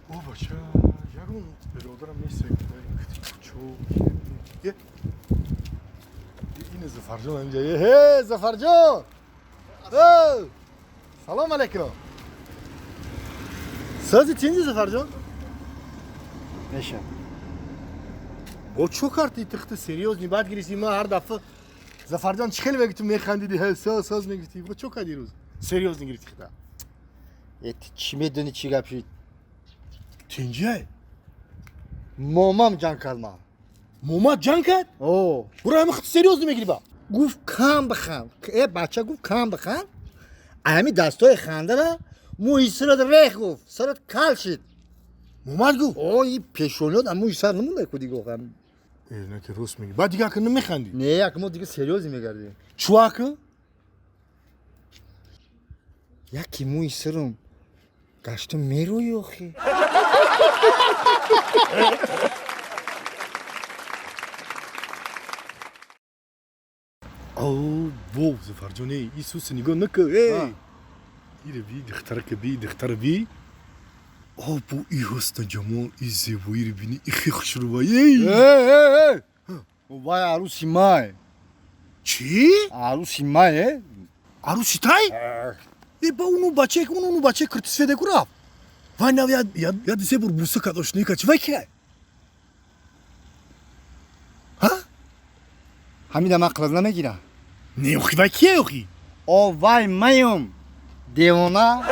О, бача, ягон биродарам нест. Чо? Е. Ин Зафарҷон ҳаминҷа. Е, Зафарҷон! О! Салом алейкум. Сози тинҷи, Зафарҷон? Меша. Бо чо карди тихти серьёзный бад гирифти? Ма ҳар дафъа Зафарҷон чӣ хеле мегуфтӣ, механдиди, ҳе, соз соз мегуфтӣ. Бо чо карди рӯз? Серьёзный гирифти хита. Э, ти чӣ медонӣ, чӣ гап шид? Тинҷай? Момам ҷанг кард ман. Момад ҷанг кард? О. Буро ҳама хити серьёзный мегири ба. Гуфт, кам биханд. Э, бача гуфт, кам биханд. Ами дастои хандара мӯи сарат рех, гуфт. Сарат кал шид. Момад гуфт. О, и пешониёт мӯи сар намонда ку дига охам. Э, на ки рост меги. Баъд дига ака намехандӣ. Не, як мо дига серьёзный мегардем. Чӯ ака? Яки мӯи сарам гаштам мерои охи. О, во, Зафарҷон, эй, Исуса нигоҳ накар, эй. Ире би, духтарака би, духтара би. О, бо и ҳусну ҷамол, и зебоиро бини, и хе хушрӯба, эй. Э, э, э! Вай арӯси май. Чӣ? Арӯси май, э? Арӯси тай? Э, ба уну бачае, уну бачае киртисфеде ку рафт. Вай нав я се бор буса кард, ошноӣ кард. Чӣ вай кия? Ҳа? Ҳамида ман қилаз намегирам. Не, охи вай кия охи? О, вай маём. Девона.